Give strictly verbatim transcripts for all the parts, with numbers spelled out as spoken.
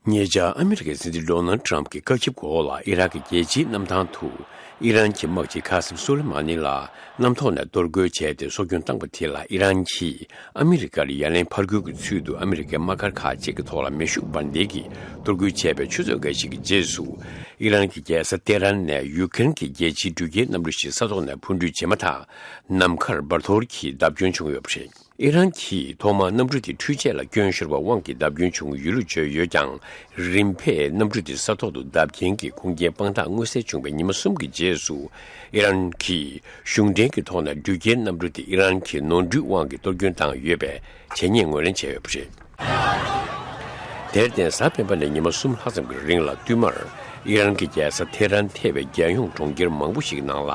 ཉེ་ཆར་ཨ་མི་རི་ཀའི་སྲིད་འཛིན་ཌོ་ནལ་ཊམ་གྱི་བཀའ་ཁྱབ་འོག་ལ་ཨི་རག་གི་རྒྱལ་སྤྱིའི་གནམ་ཐང་དུ་ཨི་རན་གྱི་དམག་སྤྱི་ཁ་སིམ་སུ་ལེ་མ་ནི་ལ་གནམ་ཐོག་ནས་གཏོར་རྒོལ་བྱས་ཏེ་སྲོག་སྐྱོན་བཏང་པ་དེ་ལ་ཨི་རན་གྱིས་ཨ་མི་རི་ཀར་ཡ་ལན་ཕར་རྒོལ་གྱི་ཚུལ་དུ་ཨ་མི་རི་ཀའི་དམག་སྒར་ཁག་ཅིག་གི་ཐོག་ལ་མེ་ཤུགས་འབར་མདེལ་གྱིས་གཏོར་རྒོལ་བྱས་པའི་ཆུ་ཚོད་འགའ་ཞིག་གི་རྗེས་སུ། ཨི་རན་གྱི་རྒྱལ་ས་ཏེ་རན་ནས་ཡུ་ཀེ་རེན་གྱི་རྒྱལ་སྤྱིའི་འགྲུལ་སྐྱེལ་གནམ་གྲུ་ཞིག་ས་ཐོག་ནས་འཕུར་འགྲུལ་བྱེད་མ་ཐག་ནམ་མཁར་འབར་གཏོར་གྱིས་བརྡབ་སྐྱོན་བྱུང་ཡོད་པ་རེད། ཨི་རན་གྱིས་ཐོག་མར་གནམ་གྲུ་དེ་འཕྲུལ་ཆས་ལ་སྐྱོན་ཤོར་བ་དབང་གིས་བརྡབ་སྐྱོན་བྱུང་ཡོད་ལུགས་བརྗོད་ཡོད་ཀྱང་། རིམ་ཕེབས་གནམ་གྲུ་དེ་ས་ཐོག་ཏུ་བརྡབ་རྐྱེན་གྱིས་ཁུངས་སྐྱེལ་དཔང་རྟགས་མངོན་གསལ་བྱུང་བའི་ཉི་མ་གསུམ་གྱི་རྗེས་སུ། ཨི་རན་གྱིས་གཞུང་འབྲེལ་གྱི་ཐོག་ནས་འགྲུལ་སྐྱེལ་གནམ་གྲུ་དེ་ཨི་རན་གྱི་ནོར་འཁྲུལ་དབང་གིས་གཏོར་སྐྱོན་བཏང་ཡོད་པའི་བྱས་ཉེས་ངོས་ལེན་བྱས་ཡོད་པ་རེད། དེར་བརྟེན་གཟའ་སྤེན་པ་ནས་ཉི་མ་གསུམ་ལྷག་ཙམ་གྱི་རིང་ལ་བསྟུད་མར་ཨི་རན་གྱི་རྒྱལ་ས་ཐེ་རན་ཐེ་བའི་རྒྱལ་ཡོངས་གྲོང་ཁྱེར་མང་པོ་ཞིག་ནང་ལ་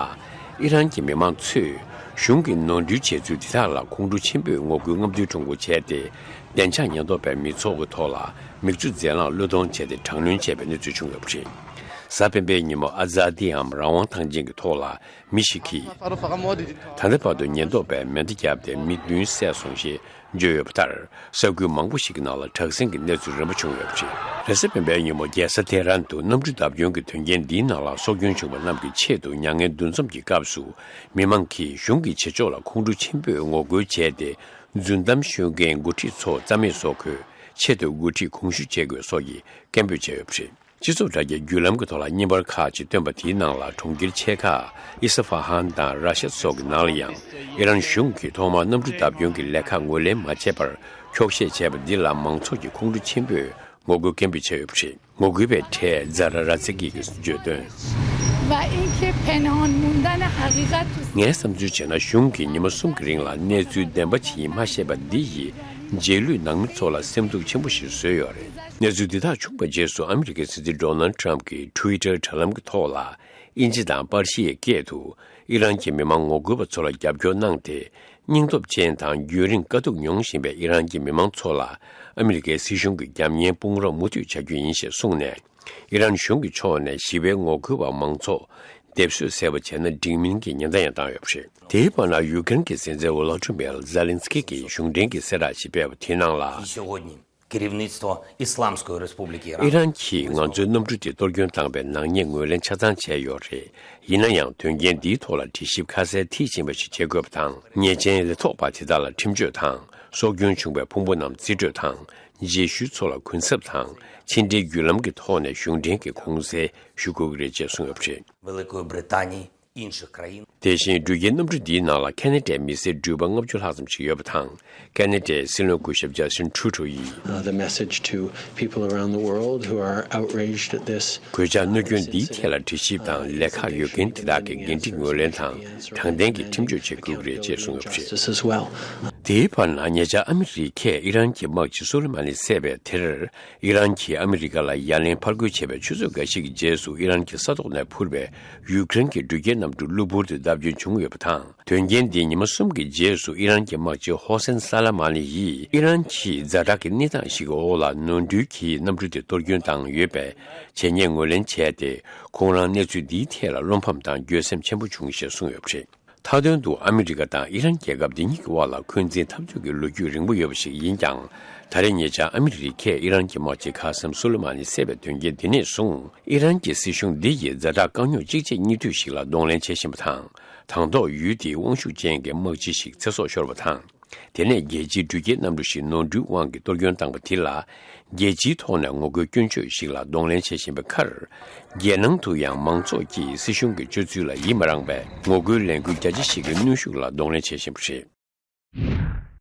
ཨི་རན་གྱི་མི་མང་ཚོས་གཞུང་གི་ནོར་འཁྲུལ་བྱས་ཚུལ་དེ་དག་ལ་ཁོང་ཁྲོ་ཆེན་པོས་ངོ་རྒོལ་རྔམ་སྟོན་ཁྲོམ་སྐོར་བྱས་ཏེ། བདེ་འཇགས་ཉེན་རྟོག་པས་མི་ཚོགས་ཀྱི་ཐོག་ལ་མིག་ཆུ་རྫས་ལངས་བློས་གཏོང་བྱས་ཏེ་དྲག་གནོན་བྱས་པའི་གནས་ཚུལ་བྱུང་ཡོད་པ་རེད། གཟའ་སྤེན་པའི་ཉིན་མོ་ཨ་ཛ་དིའམ་རང་དབང་ཐང་ཆེན་གྱི་ཐོག་ལ་མི་ཞིག་གིས། ད་ལྟ་བར་དུ་ཉེན་རྟོག་པས་མེ་མདའ་བརྒྱབ་སྟེ་མི་བདུན་བསད་སོང་ཞེས་བརྗོད་ཡོད་པ་ལྟར། ས་ཁུལ་མང་པོ་ཞིག་གི་ནང་ལ་དྲག་ཟིང་གི་གནས་ཚུལ་རིམ་པ་བྱུང་ཡོད་པ་རེད། རེས་གཟའ་སྤེན་པའི་ཉིན་མོ་རྒྱལ་ས་ཐེ་རན་དུ་གནམ་གྲུ་བརྡབ་སྐྱོན་གྱི་དོན་རྐྱེན་འདིའི་ནང་ལ་སྲོག་སྐྱོན་བྱུང་བ་རྣམས་ཀྱི་ཆེད་དུ་མྱ་ངན་འདུ་འཛོམས་ཀྱི་སྐབས་སུ། མི་མང་གིས་གཞུང་གི་བྱེད་ཕྱོགས་ལ་ཁོང་ཁྲོ་ཆེན་པོས་ངོ་རྒོལ་བྱས་ཏེ། རྫུན་གཏམ་ཤོད་མཁན་འགོ་ཁྲིད་ཚོ་རྩ་མེད་བཟོ་དགོས། ཆེད་དུ་འགོ་ཁྲིད་གོང་ཞུ་བྱེད་དགོས་སོགས་ཀྱི་སྐད་འབོད་བྱས་ཡོད་པ་རེད། སྤྱི་ཚོགས་དྲ་རྒྱའི་བརྒྱུད་ལམ་གྱི་ཐོག་ལ་བརྙན་པར་ཁག་ཅིག་བཏོན་པ་དེའི་ནང་ལ་གྲོང་ཁྱེར་ཆེ་ཁག་ཨི་སི་ཧྥ་ཧན་དང་ར་ཤད་སོགས་ཀྱི་ནང་ལ་ཡང་ཨི་རན་གཞུང་གིས་ཐོག་མར་གནམ་གྲུ་བརྡབ་སྐྱོན་གྱི་ལས་ཁག་ངོས་ལེན་མ་བྱས་པར་འཁྱོག་བཤད་བྱས་པ་འདི་ལ་མང་ཚོགས་ཀྱིས་ཁོང་ཁྲོ་ཆེན་པོས་ངོ་རྒོལ་སྐད་འབོད་བྱས་ཡོད་པ་རེད། ངོ་རྒོལ་བའི་གྲས་ཛ་ར་ར་ཙི་ཀི་གིས་བརྗོད་དོན། و اینکه پنهان موندن حقیقت تو ངའི་བསམ་ཚུལ་བྱས་ན། གཞུང་གིས་ཉི་མ་གསུམ་གྱི་རིང་ལ་གནས་ཚུལ་བདེན་པ་ཇི་ཡིན་མ་ཤེས་པ་འདི་ཡིས་རྗེས་ལུས་ནང་མི་ཚོ་ལ་སེམས་སྡུག་ཆེན་པོ་ཞིག་བཟོས་ཡོད་རེད། གནས་ཚུལ་འདི་དག་བྱུང་བའི་རྗེས་སུ་ཨ་མི་རི་ཀའི་སྲིད་འཛིན་ཌོ་ནལ་ཊམ་གྱིས་ཊུ་ཝི་ཊར་དྲ་ལམ་གྱི་ཐོག་ལ་ཨིན་ཇི་དང་པར་ཤིའི་སྐད་དུ་ཨི་རན་གྱི་མི་མང་ངོ་རྒོལ་བ་ཚོ་ལ་རྒྱབ་སྐྱོར་གནང་སྟེ། སྙིང་སྟོབས་ཅན་དང་རྒྱུན་རིང་དཀའ་སྡུག་མྱོང་བཞིན་པའི་ཨི་རན་གྱི་མི་མང་ཚོ་ལ་ཨ་མི་རི་ཀའི་སྲིད་གཞུང་གི་རྒྱབ་གཉེར་དཔུང་རོགས་མུ་མཐུད་བྱ་རྒྱུ་ཡིན་ཞེས་གསུངས་ནས། ཨི་རན་གཞུང་གི་ཕྱོགས་ནས་ཞི་བའི་ངོ་རྒོལ་བ་མང་ཚོགས་སྡེབ་གསོད་བྱས་པ་བྱས་ན་འགྲིག་མིན་གྱི་ཉེན་བརྡ་ཡང་བཏང་ཡོད་པ་རེད། དེའི་བར་ན་ཡུ་ཀེ་རེན་གྱི་སྲིད་འཛིན་ཝོ་ལོ་ཏི་མེར་ཛེ་ལན་སི་ཀི་གིས་གཞུང་འབྲེལ་གྱི་གསལ་བསྒྲགས་ཤིག་སྤེལ་བ་དེའི་ནང་ལ། И сьогодні керівництво Ісламської Республіки ཨི་Іран རན་གྱིས་ང་ཚོའི་གནམ་གྲུ་དེ་གཏོར་སྐྱོན་བཏང་པའི་ནག་ཉེས་ངོས་ལེན་ཆ་ཚང་བྱས་ཡོད་རེད། ཡིན་ན་ཡང་དོན་རྐྱེན་འདིའི་ཐོག་ལ་དྲི་ཞིབ་ཁ་གསལ་མཐིལ་ཕྱིན་པ་ཞིག་བྱེད་དགོས་པ་དང་། ཉེས་ཅན་ལས་ཐོག་པ་དེ་དག་ལ་ཁྲིམས་གཅོད་དང་། སྲོག་སྐྱོན་བྱུང་བའི་ཕུང་པོ་རྣམས་རྩིས་སྤྲོད་དང་། རྗེས་ཤུལ་ཚོ་ལ་གུན་གསབ་དང་། ཕྱི་འབྲེལ་བརྒྱུད་ལམ་གྱི་ཐོག་ནས་གཞུང་འབྲེལ་གྱི་ཁུངས་གསལ་ཞུ་དགོས་ཀྱི་རེད་ཅེས་གསུངས་ཡོད་པ་རེད། Великої Британії, інших країн. དེ་བཞིན་འགྲུལ་སྐྱེལ་གནམ་གྲུ་འདིའི་ནང་ལ་ཁ་ན་ཌའི་མི་སེར་འགྲུལ་པ་ལྔ་བཅུ་ལྷག་ཙམ་ཞིག་ཡོད་པ་དང་། ཁ་ན་ཌའི་སྲིད་བློན་སྐུ་ཞབས་ཇ་སི་ཊིན་ཊུ་རུ་ཌོ་ཡིས། Uh, the message to people around the world who are outraged at this གོད་ཆག་གནོད་སྐྱོན་འདིའི་ཐད་ལ་དྲི་ཞིབ་དང་ལས་ཁག་ཡོད་མཁན་དེ་དག་གི་འགན་འཁྲི་ངོས་ལེན་དང་དྲང་བདེན་གྱི་ཁྲིམས་གཅོད་བྱེད་དགོས་ཀྱི་རེད་ཅེས་གསུངས་ཡོད་པ་རེད། Justice as well. དེའི་བར་ན་ཉེ་ཆར་ཨ་མི་རི་ཀས་ཨི་རན་གྱི་དམག་སྤྱི་སུ་ལེ་མ་ནི་བསད་པའི་དེར། ཨི་རན་གྱིས་ཨ་མི་རི་ཀ་ལ་ཡ་ལན་ཕར་རྒོལ་བྱས་པའི་ཆུ་ཚོད་འགའ་ཞིག་གི་རྗེས་སུ་ཨི་རན་གྱི་ས་ཐོག་ནས་འཕུར་བའི་ཡུ་ཀེ་རེན་གྱི་འགྲུལ་སྐྱེལ་གནམ་གྲུ་གློ་བུར་དུ་བརྡབ་སྐྱོན་བྱུང་ཡོད་པ་དང་། དོན་རྐྱེན་འདི་ཉི་མ་གསུམ་གྱི་རྗེས་སུ་ཨི་རན་གྱི་དམག་སྤྱི་ཧོ་སན་ས་ལ་མ་ནི་ཡིས་ཨི་རན་གྱིས་ཛ་དྲག་གི་གནས་སྟངས་ཤིག་གི་འོག་ལ་ནོར་འཁྲུལ་གྱིས་གནམ་གྲུ་དེ་གཏོར་སྐྱོན་བཏང་ཡོད་པའི་བྱས་ཉེས་ངོས་ལེན་བྱས་ཏེ། ཁོང་རང་གནས་ཚུལ་འདིའི་ཐད་ལ་བློ་ཕམ་དང་འགྱོད་སེམས་ཆེན་པོ་བྱུང་ཞེས་གསུངས་ཡོད་པ་རེད། མཐའ་དོན་དུ་ཨ་མི་རི་ཀ་དང་ཨི་རན་རྒྱལ་ཁབ་འདི་གཉིས་ཀྱི་དབར་ལ་འཁོན་འཛིན་འཐབ་རྩོད་ཀྱི་ལོ་རྒྱུས་རིང་པོ་ཡོད་པ་ཞིག་ཡིན་ཀྱང་། ད་རེས་ཉེ་ཆར་ཨ་མི་རི་ཀས་ཨི་རན་གྱི་དམག་སྤྱི་ཁ་སེམ་སུ་ལེ་མ་ནི་བསད་པའི་དོན་རྐྱེན་འདི་ནས་བཟུང་། ཨི་རན་གྱི་སྲིད་གཞུང་འདི་ཡིས་ཛ་དྲག་དཀའ་རྙོག་གཅིག་རྗེས་གཉིས་མཐུད་ཞིག་ལ་གདོང་ལེན་བྱེད་བཞིན་པ་དང་། དང་ཐོག་ཡུལ་དེའི་དབང་ཤུགས་ཅན་གྱི་དམག་སྤྱི་ཞིག་ཚེ་སྲོག་ཤོར་བ་དང་། དེ་ནས་རྒྱལ་སྤྱིའི་འགྲུལ་སྐྱེལ་གནམ་གྲུ་ཞིག་ནོར་འཁྲུལ་དབང་གིས་གཏོར་སྐྱོན་བཏང་པ་དེ་ལ། རྒྱལ་སྤྱིའི་ཐོག་ནས་ངོ་རྒོལ་སྐྱོན་བརྗོད་ཞིག་ལ་གདོང་ལེན་བྱེད་བཞིན་པའི་ཁར། རྒྱལ་ནང་དུ་ཡང་མང་ཚོགས་ཀྱིས་སྲིད་གཞུང་གི་སྤྱོད་ཚུལ་ལ་ཡིད་མ་རངས་པའི་ངོ་རྒོལ་ལས་འགུལ་རྒྱ་ཆེ་ཞིག་གི་གནོན་ཤུགས་ལ་གདོང་ལེན་བྱེད་བཞིན་པ་རེད།